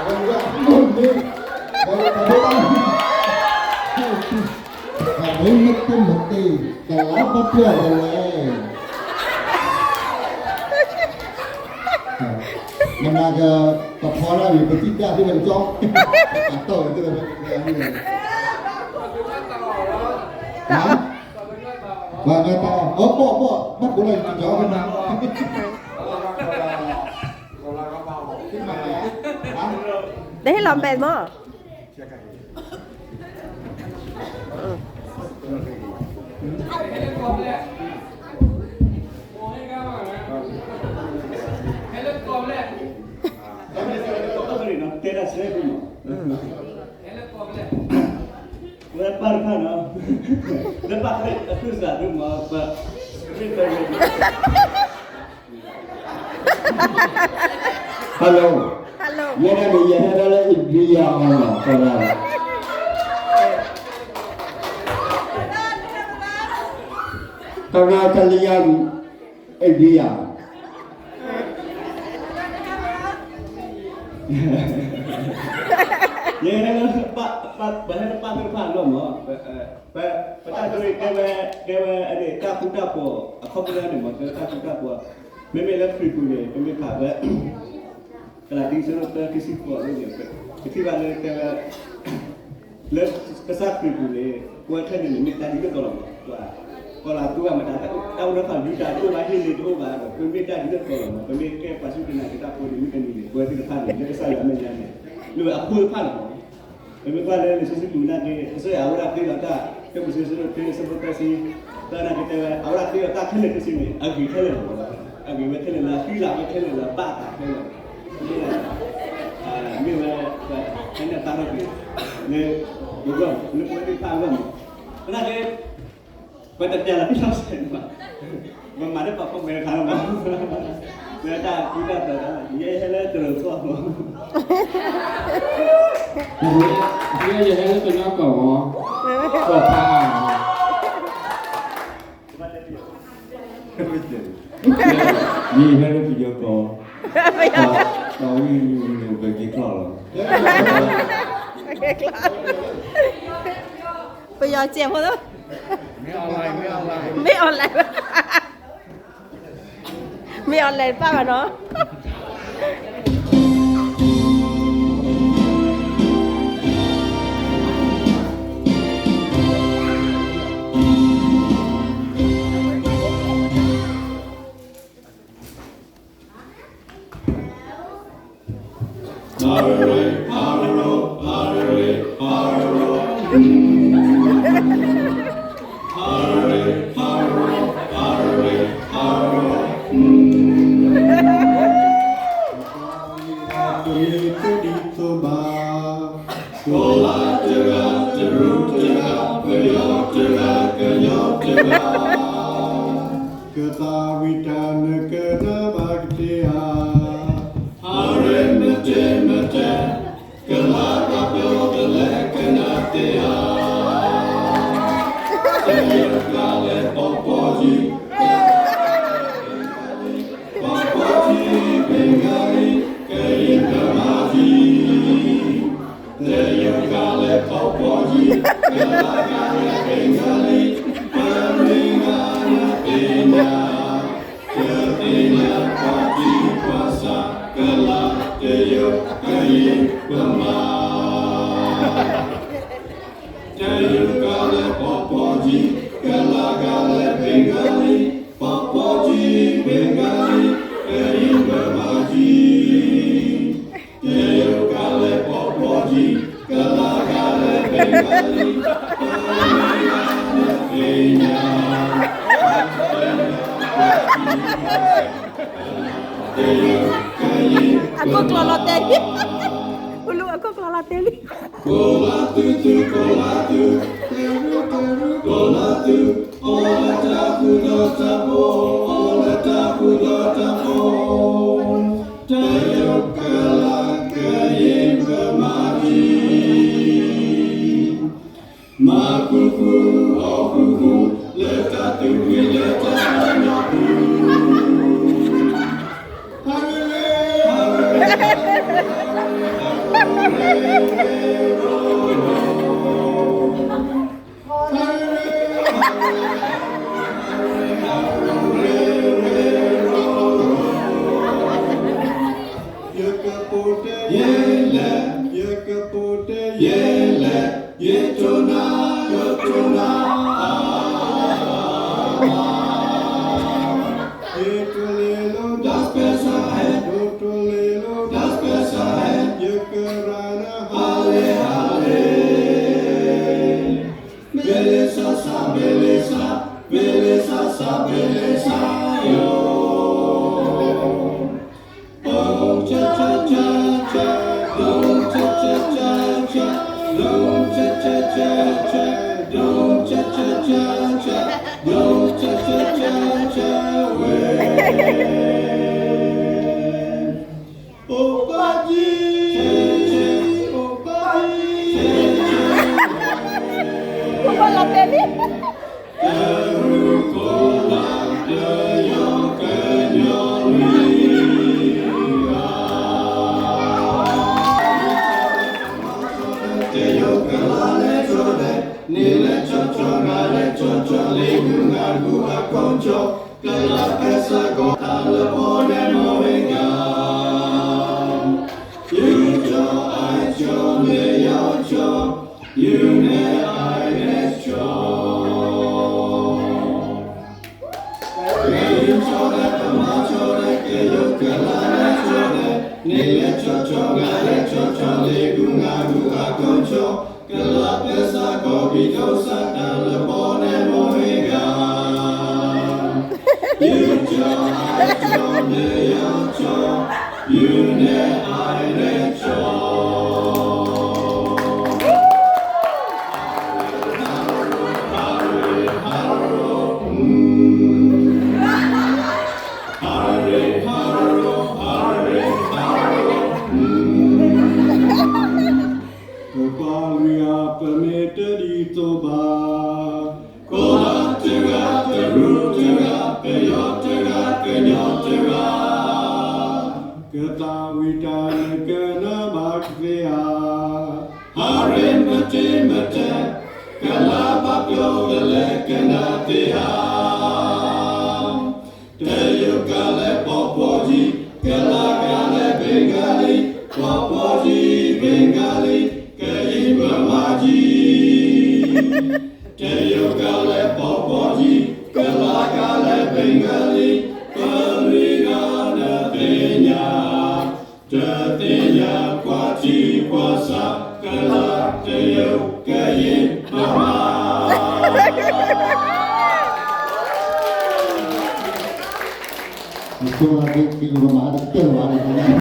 မ့ၢ်မ့ၢ်တမ့ၢ်တ့ၢ် ကလါဘၣ်ပျၢ်ဝဲလဲၣ်. မနၤက ပဖီလာ်န့ၣ် ပစံၣ်တၢ်သ့ၣ်ဝဲကၠီ အတီၢ်ဝဲသ့ၣ်ဝဲ ပှၤကတၢ် အဘီၣ်ဘီၣ် ဘၣ်ကိးလီၤကၠီကနၤ တဟ့ၣ်လီၤဘဲမး တဲဒၣ်စဲဖိမး ဝဲပၢ်တဖၣ်နီၤ လၢပၢ်တဖၣ်အသူၣ်စၢ်ဒိၣ်မး ပ Hello, Hello. ယဲဒၣ်န့ၣ် ယဟဲဒၣ်လၢ India အီၤနီၤ ကနၤ ကနၤကလံယါ India. ယဲဒၣ်လၢ ပ ပ ပဟဲလၢပၢ်သ့ၣ်တဖၣ်အလီၢ်မး ပ ပတၢ်ဒိအံၤ တဲဝဲ တဲဝဲ တၢ်ဃူတၢ်ဖိး အခီပညီန့ၣ်မး တဲဝဲတၢ်ဃူတၢ်ဖိး မ့မ့ၢ်လၢခရံာ်ပူၤန့ၣ် ပမ့ၢ်ဖးဝဲ ကလၤတံ အဆၢဒိၣ်သၢခံဆံဃိးန့ၣ် ပထံၣ်ဘၣ်လၢတဲဝဲ လၢကစၢ်ခရံာ်ပူၤန့ၣ် ပဝဲခဲန့ၣ်န့ၣ် မ့ၢ်တၢ်ဒ်သိးသိးလီၤမး ပှၤ ကီၤလၤသူအမတၤ တၢ်အိၣ်ဒီးဖးဒူတၢ်တအိၣ်ဘၣ် ဟ့ၣ်လ့တအိၣ်ဘၣ်ဒီး ပမ့ၢ်တၢ်ဒ်သိးသိးလီၤမး ပမ့ၢ်ကဲပှၤစူၢ်က့ၤနာ်က့ၤတၢ်ဖိန့ၣ် မုၢ်တနံၤန့ၣ် ပဝဲသ့ၣ်တဖၣ်န့ၣ် လၢကစၢ်ယွၤအမဲာ်ညါန့ၣ် လၢအဖိတဖၣ်လီၤမး ပမ့ၢ်ကွၢ်လၢလံာ်စီဆှံပူၤနာ်က့ ကစၢ်ယွၤအဝဲဒၣ်တ့လီၤတၢ် ကဲပူၤစ့ အဆၢဒိၣ်တၢ အဆၢဖိသၢဆံ သၢနာ်က့တဲဝဲ အဝဲဒၣ်တ့လီၤတၢ်ခဲလၢာ်ခဲဆ့န့ၣ် အဂ့ၤခဲလၢာ်လီၤ. အဂ့ၤဝဲခဲလၢာ်လၢ အဃံလၤဝဲခဲလၢာ်လၢ အဘၣ်အသးခဲလၢာ် မ့ၢ်ဝဲ ဖဲန့ၣ်အသးထီၣ်က့ၤ လၢ ပဂီၢ် လၢပဝဲသ့ၣ်တဖၣ်အဂီၢ်မး သနာ်က့ ပတပျၢ်လီၤတံၢ်လီၤဆဲးန့ၣ်ဘၣ် ပမၤတၢ်ပာ်ဖှိၣ်မဲတခါလီၤမး လၢတၢ်ကူတၢ်သိးတၢ် ယဲဟဲလၢတရူးသီၣ်မး ယဲယဟဲလၢတနီၢ်ကီၢ်မး ကီၢ်ဖးအါ ယဲဟဲလၢပယီၤကီၢ် ပယီၤ ပယီၤကဲးဖိလီၤ မ့ၢ် online မ့ၢ် online မ့ၢ် online တပၣ်ဘၣ်နီၤ ကလါတဂၤ တရူးတဂၤ ပယီၤတဂၤ ကညီတဂၤ ကသးဝံၣ်တၢ်နကနၢ်ဘၣ်ကသ့ဧါ ဟးရဲမတဲမတဲ ကလါကပျီကလဲၤကနၣ်သ့ဧါ တယုၢ်ကလဲၤပီၢ်ပီၢ်ယံၤ ပီၢ်ပီၢ်ယံၤ ဘင်္ဂါလီ ကရင်ဗမာယံၤ တယုၢ်ကလဲၤပီၢ်ပီၢ်ယံၤ ကလါကလဲၤ ဘင်္ဂါလီ ပမ့ၢ်ဂၤနသ့ၣ်ညါ ကသ့ၣ်ညါပှၤထံပှၤဆး ကလါ တယုၢ် ကရင် ဗမာ တယုၢ်ကလဲၤပီၢ်ပီၢ်ယံၤ ကလါကလဲၤ ဘင်္ဂါလီ ပီၢ်ပီၢ်ယံၤ ဘင်္ဂါလီ ကရင် ဗမာယံၤ တယုၢ်ကလဲၤပီၢ်ပီၢ်ယံၤ ကလါကလဲၤ ဘင်္ဂါလီ ပမ့ၢ်ဂၤနသ့ၣ်ညါ အခိၣ်ကျီၤလီၤတဲာ်လံ ပလူအခိၣ်ကျီၤလီၤတဲာ်လံ ကိးလါသုသု ကိးလါသု ကိးလါသု အိၣ်လၢတၢ်ဃူဒီးတၢ်ဖိး အိၣ်လၢတၢ်ဃူဒီးတၢ်ဖိး တယုၢ်ကလဲၤ ကရင် ဗမာယံၤ မၤဃူဃူ အီၣ်ဃူဃူ လၢတၢ်သူၣ်ဖှံ လၢတၢ်ပှဲၤပှဲၤ ဟါရ့ ဟါရ့ ဟါရ့ ဟါရ့ ယကပိာ်တဲယဲလဲၣ်, ယကပိာ်တဲယဲလဲၣ်, ယတိၢ်နၤ, ယတိၢ်နၤ, ယတိၢ်လ့လိ, ဒၢးပဲစၢ်ဟဲ, ယတိၢ်လ့လိ, ဒၢးပဲစၢ်ဟဲ, ယကရၤနၤ ဟါလ့ ဟါလ့. မ့ၢ်လ့စၢ်စၢ်, မ့ၢ်လ့စၢ်, မ့ၢ်လ့စၢ်စၢ်, မ့ၢ်လ့စၢ်ယိၤ. Boom, cha, cha, cha, cha, boom, cha, cha, cha, cha, boom, cha, cha, cha, cha, boom, cha, cha, cha, cha, boom, cha, cha, cha, cha, wee. အိၣ်ပၢ်ကံ, အိၣ်ပၢ်ကံ, အိၣ်ပၢ်လီၤတဲာ်လံ. တယိကလါလဲဆိလဲ, နလဲၤဆိဆိ, နလဲၤဆိဆိ, လံာ်မုၢ်ဂၤမုၢ်အခိၣ်ဆိ, ကလးပဲစၢ်ကီးတၢ်လၢပီၣ်နဲမိၢ်ဟ့ၣ်ဂၤ. ယူၤကၠီ, အိၣ်ကၠီ, မ့ၢ်ယအိၣ်ကၠီ, ယူၤနဲၣ်အိၣ်နဲၣ်ကၠီ. ကယူၤဆိဒီး ကမၤဆိဒီး ကယိကလါလဲဆိဒီး, နလဲၤဆိဆိ, နလဲၤဆိဆိ, လံာ်မုၢ်ဂၤမုၢ်အခိၣ်ဆိ, ကလးပဲစၢ်ကီး ပံၤဒိၣ်စၢ်တၢ်လၢပီၣ်နဲမိၢ်ဟ့ၣ်ဂၤ. ယူၤကၠီ, အိၣ်ကၠီ, မ့ၢ်ယအိၣ်ကၠီ, ယူၤနဲၣ်အိၣ်နဲၣ်ကၠီ. ပပှၤကလုာ်အံၤ ပမ့ၢ်တဒ်သိးဘၣ်, ကိးဂၤတဂၤ, ကရူၢ်တဂၤ, ပယီၤတဂၤ, ကညီတဂၤ, ကသးဝံၣ်တၢ်လၢကနၢဘၣ်ကသ့ဧါ. ဟါရ့မတ့မတၢ, ကလးဘၣ်ကျိၤကလဲၤကနၣ်သ့ဧါ. တယိကလဲၤပီၣ်ဖီကံ, ကလးကလဲၤဘ့ၣ်ဂၤလံ, ပီၣ်ဖီကံ, ဘ့ၣ်ဂၤလံ, ကယံၤပမၤကံ. တယိကလဲၤပီၣ်ဖီကံ, ကလးကလဲၤဘ့ၣ်ဂၤလံ, ပလွံၢ်ဂၤနသ့ၣ်ညါ, တသ့ၣ်ညါကွၢ်ထံကွၢ်ဆး, ကလးတယိကယံၤပမၤ. အဃိဒီး ကယံၤပမၤတကတၢၢ်ဘၣ်န့ၣ်